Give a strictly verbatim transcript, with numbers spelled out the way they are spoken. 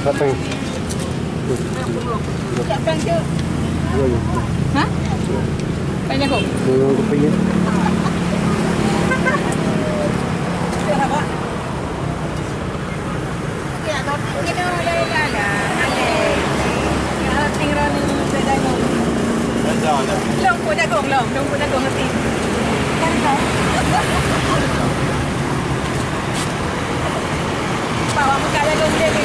Siapa? Siapa tu? Hah? Banyak kok. Banyak kok punya. Lông pun jagung, lông, lông pun jagung mesti. Kan kau. Bawa muka jagung dia ni.